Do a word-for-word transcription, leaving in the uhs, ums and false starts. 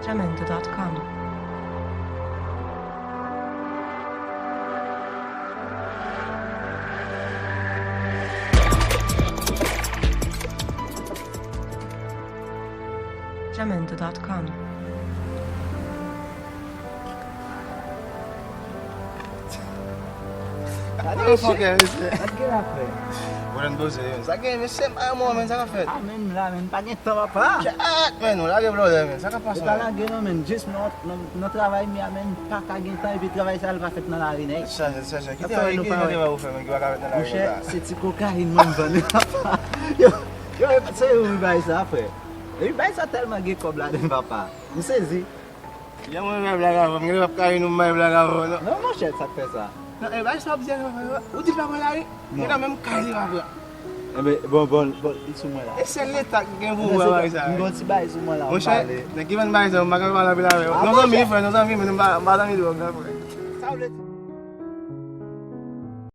Jamendo dot com. Jamendo dot com. Gade, mesye. Gad gen la, frè. Mwen nan doze, men. Sa gen, mesye, m pa yon mò, men, sa ka fèt? Ah, men, m la, men, pa gen tan, papa. Chat, men, nou lage blòdè, men. Sa ka pase, men? Ou pa lage, non, men. Jis nan, nan, nan travay m ye a, men, m pa ka gen tan, epi travay sa, l pa fèt nan lari, nèg. Chaje, chaje. Ki travay, ki travay ou fè, men, ki pa ka fèt nan lari, monchè, konsa? Se ti kokayin, mwen, m vann, papa. Yo, yo, se ou, bagay sa, frè. Epi bagay sa tèlman gen kòb ladan, papa. M sezi. Jan mwen bay blag avè w, m genlè p ap kare nou m bay blag avè w, non. Non, monchè, sa k fè sa? Non, e bay sa w ap di a, ou di l pa pran lari? Non. Genlè menm kay li pa pran. Enben, bon, bon, bon, li sou mwen la. E sèl Leta k gen pouvwa bay sa. M gon ti bay sou mwen la, m pale. Monchè, nèg ki vann bay sa, m pa ka pale anpil avè w. Ah, non, zanmi, monchè. Frè, non, zanmi, men m pa, m pa zanmi dwòg, non, frè. Sa w vle di?